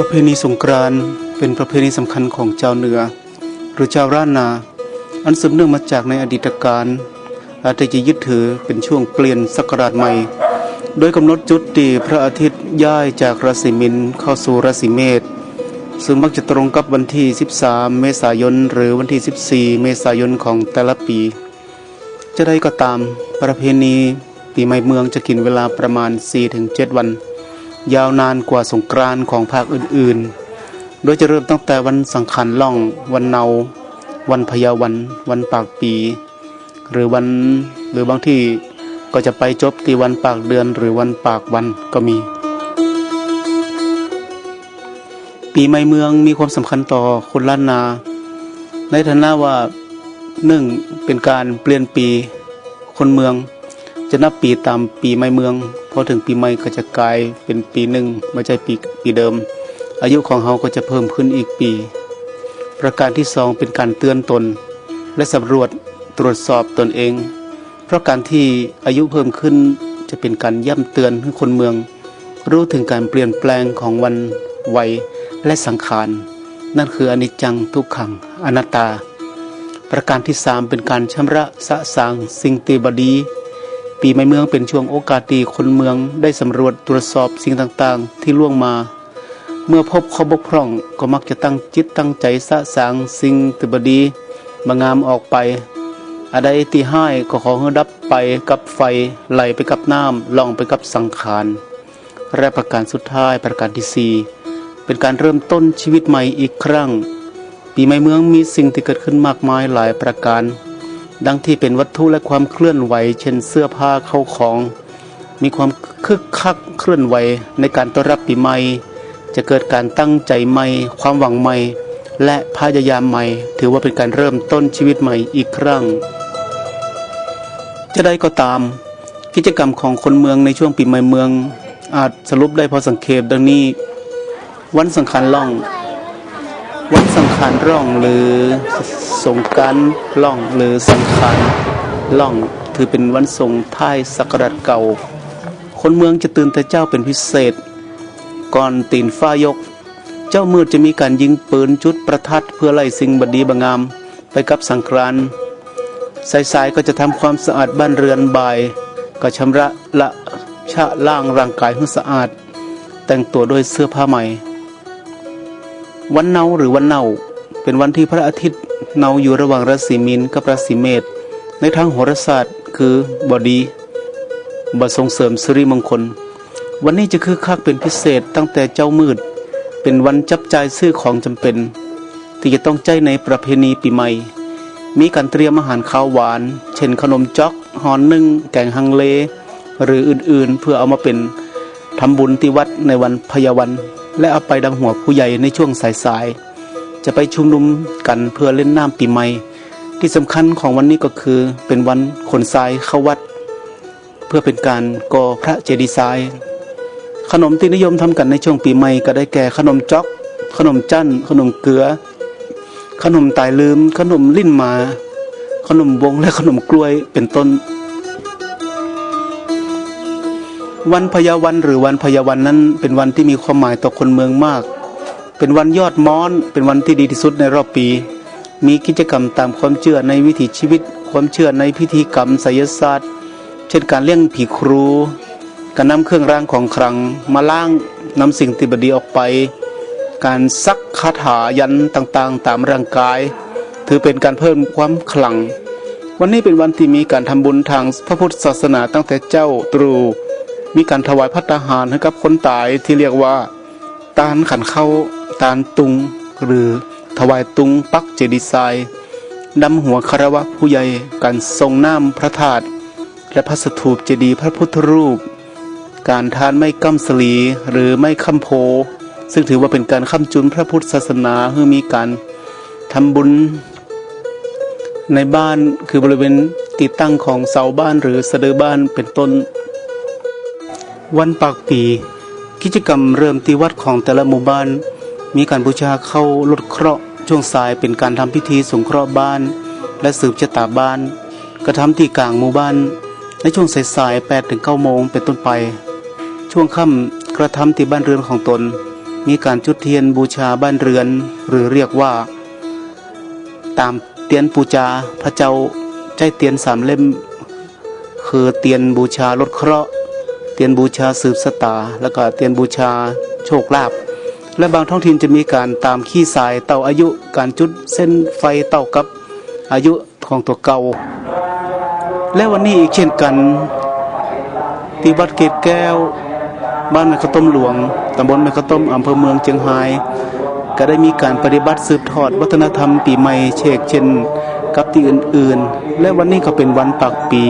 ປະເພນີສົງການ ເປັນປະເພນີສຳຄັນຂອງຊາວເໜືອ ຫຼື ຊາວລ້ານນາ ອັນສືບເນື່ອງມາຈາກໃນອະດີດຕະການ ແລະ ທີ່ຈະຍຶດຖືເປັນຊ່ວງປ່ຽນສັກກະລາດໃໝ່ ໂດຍກຳນົດຈຸດທີ່ພະອາທິດຍ້າຍຈາກລາສີມິນເຂົ້າສູ່ລາສີເມດ ຊຶ່ງມັກຈະຕົງກັບວັນທີສິບສາມ ເມສາຍົນ ຫຼື ວັນທີສິບສີ່ ເມສາຍົນຂອງແຕ່ລະປີ. ຈະໃດກໍຕາມ, ປະເພນີປີໃໝ່ເມືອງຈະກິນເວລາປະມານສີ່ເຖິງເຈັດວັນ, ຍາວນານກວ່າສົງການຂອງພາກອື່ນໆ, ໂດຍຈະເລີ່ມຕັ້ງແຕ່ວັນສັງຂານລ່ອງ, ວັນເນົາ, ວັນພະຍາວັນ, ວັນປາກປີ ຫຼືວັນ ຫຼືບາງທີ່ກໍຈະໄປຈົບທີ່ວັນປາກເດືອນ ຫຼືວັນປາກວັນກໍມີ. ປີໃໝ່ເມືອງມີຄວາມສຳຄັນຕໍ່ຄົນລ້ານນາ ໃນຖານະວ່າ ໜຶ່ງ ເປັນການປ່ຽນປີ, ຄົນເມືອງຈະນັບປີຕາມປີໃໝ່ເມືອງ, ພໍເຖິງປີໃໝ່ກໍຈະກາຍເປັນປີໜຶ່ງ, ບໍ່ໃຊ່ປີ ປີເດີມ. ອາຍຸຂອງເຮົາກໍຈະເພີ່ມຂຶ້ນອີກປີ. ປະການທີສອງ ເປັນການເຕືອນຕົນ ແລະ ສຳຫຼວດ ຕວດສອບຕົນເອງ. ເພາະການທີ່ອາຍຸເພີ່ມຂຶ້ນຈະເປັນການຢ້ຳເຕືອນໃຫ້ຄົນເມືອງຮູ້ເຖິງການປ່ຽນແປງຂອງວັນ, ໄວ ແລະ ສັງຂານ, ນັ້ນຄືອະນິດຈັງ, ທຸກຂັງ, ອະນັດຕາ. ປະການທີສາມ ເປັນການຊຳລະສະສາງສິ່ງທີ່ບໍ່ດີ. ປີໃໝ່ເມືອງເປັນຊ່ວງໂອກາດທີ່ຄົນເມືອງໄດ້ສຳຫຼວດຕວດສອບສິ່ງຕ່າງໆທີ່ລ່ວງມາ. ເມື່ອພົບຂໍ້ບົກຜ່ອງກໍມັກຈະຕັ້ງຈິດຕັ້ງໃຈສະສາງສິ່ງທີ່ບໍ່ດີບໍ່ງາມອອກໄປ. ອັນໃດທີ່ຮ້າຍກໍຂໍໃຫ້ດັບໄປກັບໄຟ, ໄຫຼໄປກັບນ້ຳ, ລ່ອງໄປກັບສັງຂານ. ແລະ ປະການສຸດທ້າຍ, ປະການທີສີ່ ເປັນການເລີ່ມຕົ້ນຊີວິດໃໝ່ອີກຄັ້ງ. ປີໃໝ່ເມືອງມີສິ່ງທີ່ເກີດຂຶ້ນມາກມາຍຫຼາຍປະການ, ດັ່ງທີ່ເປັນວັດຖຸ ແລະ ຄວາມເຄື່ອນໄຫວ ເຊັ່ນ ເສື້ອຜ້າເຂົ້າຂອງ, ມີຄວາມຄຶກຄັກເຄື່ອນໄຫວໃນການຕ້ອນຮັບປີໃໝ່, ຈະເກີດການຕັ້ງໃຈໃໝ່, ຄວາມຫວັງໃໝ່ ແລະ ພະຍາຍາມໃໝ່, ຖືວ່າເປັນການເລີ່ມຕົ້ນຊີວິດໃໝ່ອີກຄັ້ງ. ຈະໃດກໍຕາມ, ກິດຈະກຳຂອງຄົນເມືອງໃນຊ່ວງປີໃໝ່ເມືອງ ອາດສະຫຼຸບໄດ້ພໍສັງເຂບດັ່ງນີ້. ວັນສັງຂານລ່ອງ, ວັນສັງຂານລ່ອງ ຫຼື ສົງການລ່ອງ ຫຼື ສັງຂານລ່ອງ ຖືເປັນວັນສົ່ງທ້າຍສັກກະລາດເກົ່າ. ຄົນເມືອງຈະຕື່ນແຕ່ເຊົ້າເປັນພິເສດ, ກ່ອນຕີນຟ້າຍົກ. ເຊົ້າມືດຈະມີການຍິງປືນ, ຈຸດປະທັດ ເພື່ອໄລ່ສິ່ງບໍ່ດີບໍ່ງາມ ໄປກັບສັງການ. ສາຍໆກໍຈະທຳຄວາມສະອາດບ້ານເຮືອນ, ບ່າຍກໍຊຳລະລະຊະລ້າງຮ່າງກາຍໃຫ້ສະອາດ, ແຕ່ງຕົວດ້ວຍເສື້ອຜ້າໃໝ່. ວັນເນົາ ຫຼື ວັນເນົາ ເປັນວັນທີ່ພະອາທິດເນົາຢູ່ລະຫວ່າງລາສີມີນກັບລາສີເມດ, ໃນທາງໂຫລະສາດຄືບໍ່ດີ, ບໍ່ສົ່ງເສີມສິລິມົງຄົນ. ວັນນີ້ຈະຄຶກຄັກເປັນພິເສດຕັ້ງແຕ່ເຊົ້າມືດ, ເປັນວັນຈັບຈ່າຍຊື້ຂອງຈຳເປັນ ທີ່ຈະຕ້ອງໃຊ້ໃນປະເພນີປີໃໝ່. ມີການຕຽມອາຫານຄາວຫວານ ເຊັ່ນ ຂະໜົມຈອກຫ່ອໜຶ່ງ, ແກງຮັງເລ ຫຼື ອື່ນໆ ເພື່ອເອົາມາເປັນທຳບຸນທີ່ວັດໃນວັນພະຍາວັນ ແລະ ເອົາໄປດຳຫົວຜູ້ໃຫຍ່ໃນຊ່ວງສາຍໆ ຈະໄປຊຸມນຸມກັນເພື່ອຫຼິ້ນນ້ຳປີໃໝ່. ທີ່ສຳຄັນຂອງວັນນີ້ກໍຄືເປັນວັນຂົນຊາຍເຂົ້າວັດ ເພື່ອເປັນການກໍ່ພະເຈດີຊາຍ. ຂະໜົມທີ່ນິຍົມທຳກັນໃນຊ່ວງປີໃໝ່ກໍໄດ້ແກ່ ຂະໜົມຈອກ, ຂະໜົມຈັ້ນ, ຂະໜົມເກືອ, ຂະໜົມຕາຍລືມ, ຂະໜົມລີ້ນໝາ, ຂະໜົມວົງ ແລະ ຂະໜົມກ້ວຍ ເປັນຕົ້ນ. ວັນພະຍາວັນ ຫຼື ວັນພະຍາວັນນັ້ນ ເປັນວັນທີ່ມີຄວາມໝາຍຕໍ່ຄົນເມືອງມາກ. ເປັນວັນຍອດມ້ອນ, ເປັນວັນທີ່ດີທີ່ສຸດໃນຮອບປີ. ມີກິດຈະກຳຕາມຄວາມເຊື່ອໃນວິຖີຊີວິດ, ຄວາມເຊື່ອໃນພິທີກຳໄສຍະສາດ, ເຊັ່ນ ການລ້ຽງຜີຄູ, ການນຳເຄື່ອງລາງຂອງຂລັງມາລ້າງ, ນຳສິ່ງທີ່ບໍ່ດີອອກໄປ, ການສັກຄາຖາຍັນຕ່າງໆຕາມຮ່າງກາຍ, ຖືເປັນການເພີ່ມຄວາມຂລັງ. ວັນນີ້ເປັນວັນທີ່ມີການທຳບຸນທາງພະພຸດສາສະໜາຕັ້ງແຕ່ເຊົ້າຕຣູ່, ມີການຖວາຍພັດຕາຫານໃຫ້ກັບຄົນຕາຍທີ່ລຽກວ່າ ຕານຂັນເຂົ້າ, ຕານຕຸງ ຫຼື ຖວາຍຕຸງປັກເຈດີຊາຍ, ດຳຫົວຄາລະວະຜູ້ໃຫຍ່, ການສົ່ງນ້ຳພະທາດ ແລະ ພະສະຖູບເຈດີພະພຸດທະຮູບ, ການທານໄມ້ກ້ຳສະຫຼີ ຫຼື ໄມ້ຄ້ຳໂພ, ຊຶ່ງຖືວ່າເປັນການຄ້ຳຈຸນພະພຸດສາສະໜາ ຄືມີການທຳບຸນ ໃນບ້ານ ຄືບໍລິເວນທີ່ຕັ້ງຂອງເສົາບ້ານ ຫຼື ສະເດີບ້ານ ເປັນຕົ້ນ. ວັນປາກປີ, ກິດຈະກຳເລີ່ມທີ່ວັດຂອງແຕ່ລະໝູ່ບ້ານ, ມີການບູຊາເຄົ້າລົດເຄາະ, ຊ່ວງສາຍເປັນການທຳພິທີສົງເຄາະບ້ານ ແລະ ສືບຊະຕາບ້ານ, ກະທຳທີ່ກາງໝູ່ບ້ານ ໃນຊ່ວງສາຍໆ ແປດເຖິງເກົ້າໂມງເປັນຕົ້ນໄປ. ຊ່ວງຄ່ຳ ກະທຳທີ່ບ້ານເຮືອນຂອງຕົນ. ມີການຈຸດທຽນບູຊາບ້ານເຮືອນ ຫຼື ຮຽກວ່າ ຕາມຕຽນປູຈາພະເຈົ້າ ໃຊ້ຕຽນສາມເຫຼັ້ມ ຄືຕຽນບູຊາຫຼຸດເຄາະ, ຕຽນບູຊາສືບຊະຕາ ແລະ ກະຕຽນບູຊາໂຊກລາບ ແລະ ບາງທ້ອງຖິ່ນຈະມີການຕາມຂີ້ຊາຍເຕົ້າອາຍຸ, ການຈຸດເສັ້ນໄຟເຕົ້າກັບອາຍຸ ຂອງຕົວເກົ່າ. ແລະ ວັນນີ້ອີກເຊັ່ນກັນ ທີ່ວັດເກດແກ້ວ ບ້ານແມ່ຂາວຕົ້ມຫຼວງ ຕຳບົນແມ່ຂາວຕົ້ມ ອຳເພີເມືອງຊຽງຮາຍ ກະໄດ້ມີການປະຕິບັດສືບທອດວັດທະນະທຳປີໃໝ່ເຊັ່ນກັນກັບທີ່ອື່ນໆ ແລະ ວັນນີ້ກະເປັນວັນປາກປີ.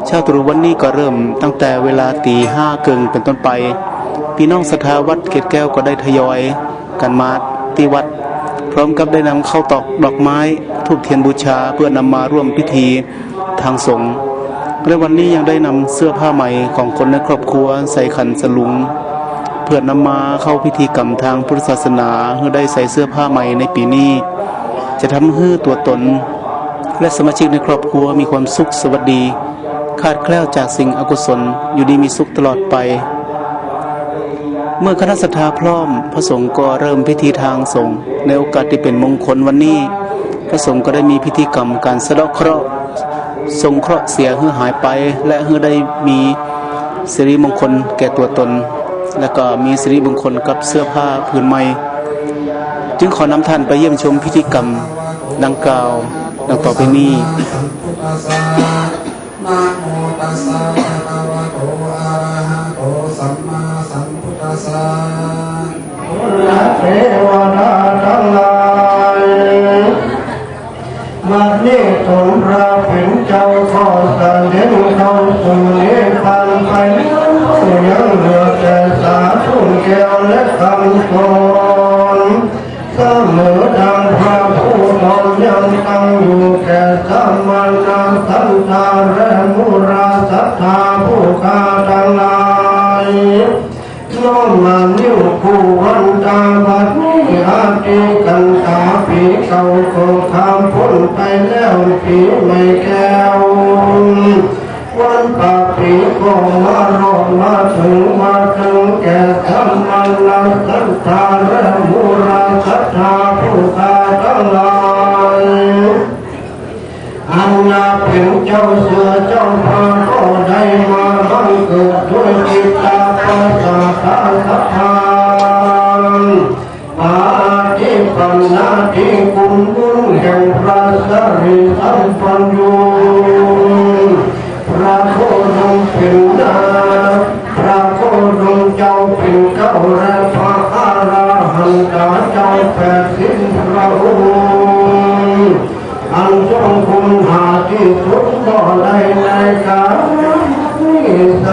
ເຊົ້າຕຣູວັນນີ້ກະເລີ່ມຕັ້ງແຕ່ເວລາຕີຫ້າເຄິ່ງເປັນຕົ້ນໄປ ພີ່ນ້ອງສັດທາວັດເກດແກ້ວກະໄດ້ທະຍອຍ ກັນມາທີ່ວັດ ພ້ອມກັບໄດ້ນຳເຂົ້າຕອກດອກໄມ້ທູບທຽນບູຊາ ເພື່ອນຳມາຮ່ວມພິທີທາງສົງ ແລະ ວັນນີ້ຍັງໄດ້ນຳເສື້ອຜ້າໄໝຂອງຄົນໃນຄອບຄົວໃສ່ຂັນສະຫຼຸງ ເພື່ອນຳມາເຂົ້າພິທີກຳທາງພຸດທະສາສະໜາ ເພື່ອໄດ້ໃສ່ເສື້ອຜ້າໄໝໃນປີນີ້ ຈະທຳໃຫ້ຕົວຕົນ ແລະ ສະມາຊິກໃນຄອບຄົວມີຄວາມສຸກສະຫວັດດີ ຂາດແຄล้วຈາກສິ່ງອະກຸສົນ ຢູ່ດີມີສຸກຕະຫຼອດໄປ. ເມື່ອຄະນະສັດທາພ້ອມ ພະສົງກໍເລີ່ມພິທີທາງສົງ. ໃນໂອກາດທີ່ເປັນມົງຄົນວັນນີ້ ພະສົງກໍໄດ້ມີພິທີກຳການສະເດາະເຄາະ ສົງເຄາະເສຍໃຫ້ຫາຍໄປ ແລະ ໃຫ້ໄດ້ມີສິລິມົງຄົນແກ່ຕົວຕົນ ແລະ ກໍມີສິລິມົງຄົນກັບເສື້ອຜ້າຜືນໃໝ່. ຈຶ່ງຂໍນຳທ່ານໄປຢ້ຽມຊົມພິທີກຳດັ່ງກ່າວ ດັ່ງຕໍ່ໄປນີ້. ນະໂມຕັດສະ ພະຄະວະໂຕ ອະລະຫະໂຕ ສຳມາສຳພຸດທັດສະ ຄຸນນະເທວະດາທັງຫຼາຍ ບັດນີ້ສົມພະເປັນເຈົ້າກໍສະເດັດເຂົ້າສູ່ນິບພານໄປແລ້ວ ຍັງເຫຼືອແຕ່ສາທຸແກ້ວ ແລະ ຄຳສອນ ສະເໝີດັ່ງພະຜູ້ສອນຍັງຕັ້ງຢູ່ແກ່ສະມະນະສັດທາ ແລະ ມູລະສັດທາຜູ້ຂ້າທັງຫຼາຍ ນ້ອມມານິ້ວຄູ່ວັນຕາ ບັດນີ້ອາທິກກັນຕາ ປີເກົ່າກໍຂ້າມພົ້ນໄປແລ້ວ ປີໃໝ່ແກ້ວ ວັນປາກປີກໍມາຮອດມາເຖິງ ມາເຖິງແກ່ສະມະນະສັດທາ ແລະ ມູລະສັດທາຜູ້ຂ້າທັງຫຼາຍ ອັນນາເປັນເຈົ້າເສືອເຈົ້າພາກໍໄດ້ມາບັງເກີດດ້ວຍຈິດຕາປະສາທາສະຖານ ປາທິປັນນາທິຄຸນບຸນແຫ່ງພະສະລິສັມປັນໂຍ ພະໂຄດົມເປັນນາ ພະໂຄດົມເຈົ້າເປັນເກົ້າ ແລະ ພະອະລະຫັນຕາເຈົ້າແປດສິບພະອົງ ອັນຊົງຄຸນຫາທີ່ສຸດບໍ່ໄດ້ໃນການນີ້ໃສ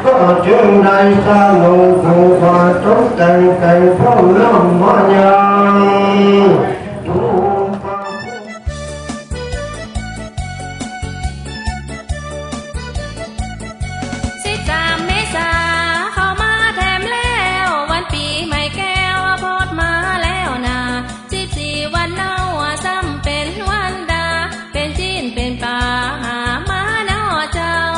ກໍຈຶ່ງໄດ້ສ້າງອົງໂອພາສົກແຕ່ງ ແຕ່ງພ້ອມນຳມາຍັງ ທຸກ ສິບສາມເມສາເຂົ້າມາແຖມແລ້ວ ວັນປີໃໝ່ແກ້ວໂພດມາແລ້ວນາ ສິບສີ່ວັນເນົາ ສ່ຳເປັນວັນດາ ເປັນຊີ້ນເປັນປາຫາມາເນາະເຈົ້າ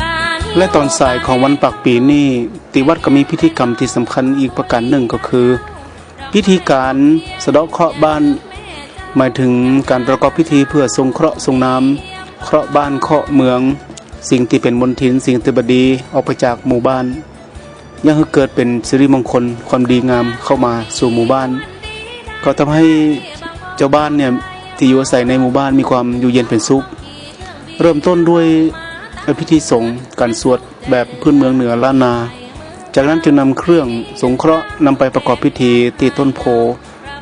ປານ ແລະ ຕອນສາຍຂອງວັນປາກປີນີ້ ທີ່ວັດກໍມີພິທີກຳທີ່ສຳຄັນອີກປະການໜຶ່ງກໍຄື ພິທີການສະເດາະເຄາະບ້ານ ໝາຍເຖິງການປະກອບພິທີເພື່ອສົ່ງເຄາະສົ່ງນາມ ເຄາະບ້ານເຄາະເມືອງ ສິ່ງທີ່ເປັນມົນທິນ ສິ່ງທີ່ບໍ່ດີອອກໄປຈາກໝູ່ບ້ານ ຍັງໃຫ້ເກີດເປັນສິລິມົງຄົນ ຄວາມດີງາມເຂົ້າມາສູ່ໝູ່ບ້ານ ກໍທຳໃຫ້ເຈົ້າບ້ານເນ່ຍ ທີ່ຢູ່ອາໄສໃນໝູ່ບ້ານມີຄວາມຢູ່ເຢັນເປັນສຸກ. ເລີ່ມຕົ້ນດ້ວຍພິທີສົງ ການສວດແບບພື້ນເມືອງເໜືອລ້ານນາ ຈາກນັ້ນຈຶ່ງນຳເຄື່ອງສົງເຄາະນຳໄປປະກອບພິທີທີ່ຕົ້ນໂພ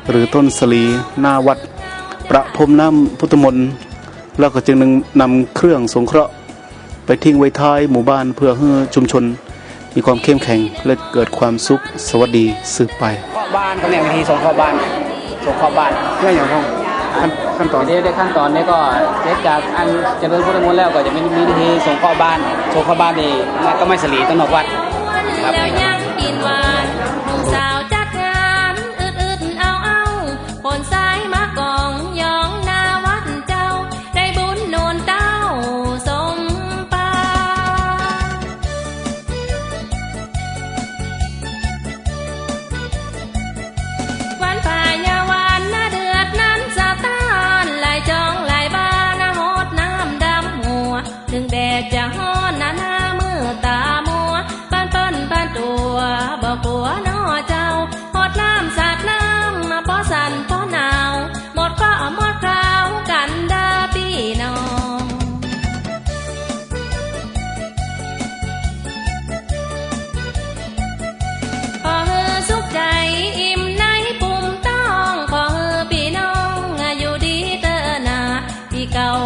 ຫຼື ຕົ້ນສາລີ ໜ້າວັດ ປະພົມນ້ຳພຸດທະມົນ ແລ້ວກໍຈຶ່ງນຳເຄື່ອງສົງເຄາະໄປຖິ້ມໄວ້ທ້າຍໝູ່ບ້ານ ເພື່ອໃຫ້ຊຸມຊົນມີຄວາມເຂັ້ມແຂງ ແລະ ເກີດຄວາມສຸກສະຫວັດດີສືບໄປ. ເຄາະບ້ານ ຕຳແໜ່ງພິທີສົງເຄາະບ້ານ ສົງເຄາະບ້ານ ເພື່ອຫຍັງ? ຂັ້ນ ຂັ້ນຕອນ ເດ ຂັ້ນຕອນນີ້ກໍເສັດຈາກອັນຈະເລີນພຸດທະມົນແລ້ວ ກໍຈະມີ ມີພິທີສົງເຄາະບ້ານ ສົງເຄາະບ້ານນີ້ ກໍໄມ້ສາລີ ຕາງນອກວັດ ແລ້ວຍັງກິນຫວານ ຜູ້ສາວຈັດງານ ອຶດໆເອົາໆ ຄົນຊາຍມາກອງຢອງໜ້າວັດເຈົ້າ ໄດ້ບຸນໜູນເຕົ້າສົມປາ.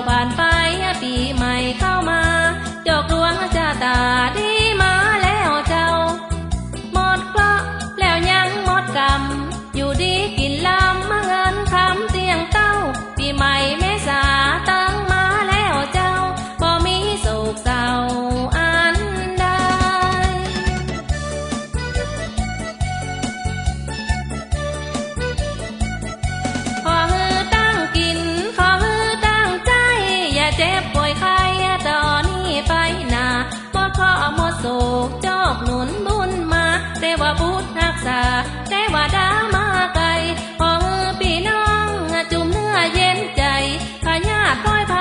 ຜ່ານໄປປີໃໝ່ເຂົ້າມາ ໂຊກດວງຊະຕາດີມາແລ້ວເຈົ້າ ໝົດເຄາະແລ້ວຍັງໝົດກຳ ຢູ່ດີກິນລຳ ເງິນຄຳຕຽງເຕົ້າ ປີໃໝ່ເມສາຕັ້ງມາແລ້ວເຈົ້າ ບໍ່ມີໂສກເສົ້າອັນໃດ. ຂໍໃຫ້ຕັ້ງກິນ ຂໍໃຫ້ຕັ້ງໃຈ ຢ່າເຈັບປ່ວຍໄຂ້ ຕໍ່ນີ້ໄປໜ້າ ໝົດເຄາະໝົດໂສກ ໂຊກໜູນບຸນມາ ເທວະບຸດຮັກສາ ເທວະດາມາໄກ ຂໍໃຫ້ພີ່ນ້ອງຈຸ່ມເນື້ອເຢັນໃຈ ພະຍາດພອຍໄພ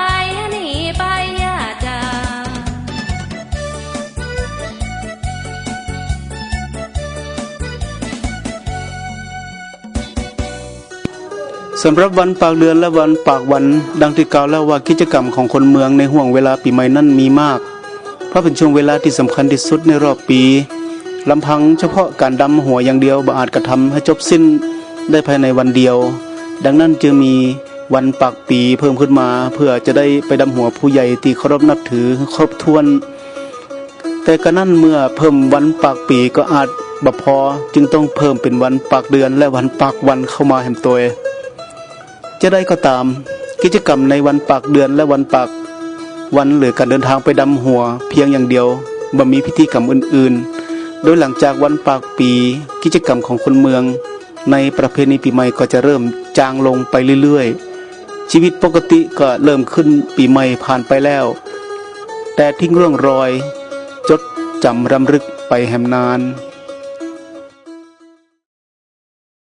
ໜີໄປຢ່າຈາ. ສຳລັບວັນປາກເດືອນ ແລະ ວັນປາກວັນ ດັ່ງທີ່ກ່າວແລ້ວວ່າ ກິດຈະກຳຂອງຄົນເມືອງໃນຫ່ວງເວລາປີໃໝ່ນັ້ນມີມາກ ເພາະເປັນຊ່ວງເວລາທີ່ສຳຄັນທີ່ສຸດໃນຮອບປີ. ລຳພັງສະເພາະການດຳຫົວຢ່າງດຽວບໍ່ອາດກະທຳໃຫ້ຈົບສິ້ນໄດ້ພາຍໃນວັນດຽວ, ດັ່ງນັ້ນຈຶ່ງມີວັນປາກປີເພີ່ມຂຶ້ນມາ ເພື່ອຈະໄດ້ໄປດຳຫົວຜູ້ໃຫຍ່ທີ່ເຄົາລົບນັບຖືໃຫ້ຄົບຖ້ວນ. ແຕ່ກະນັ້ນເມື່ອເພີ່ມວັນປາກປີກໍອາດບໍ່ພໍ, ຈຶ່ງຕ້ອງເພີ່ມເປັນວັນປາກເດືອນ ແລະ ວັນປາກວັນເຂົ້າມາແຮມໂຕຍ. ຈະໃດກໍຕາມ, ກິດຈະກຳໃນວັນປາກເດືອນ ແລະ ວັນປາກວັນ ຫຼື ການເດີນທາງໄປດຳຫົວພຽງຢ່າງດຽວ, ບໍ່ມີພິທີກຳອື່ນໆ. ໂດຍຫຼັງຈາກວັນປາກປີ, ກິດຈະກຳຂອງຄົນເມືອງໃນປະເພນີປີໃໝ່ກໍຈະເລີ່ມຈາງລົງໄປເລື້ອຍໆ. ຊີວິດປົກກະຕິກໍເລີ່ມຂຶ້ນປີໃໝ່ຜ່ານໄປແລ້ວ, ແຕ່ຖິ້ມຮ່ອງຮອຍຈົດຈຳລຳລຶກໄປແຮມນານ.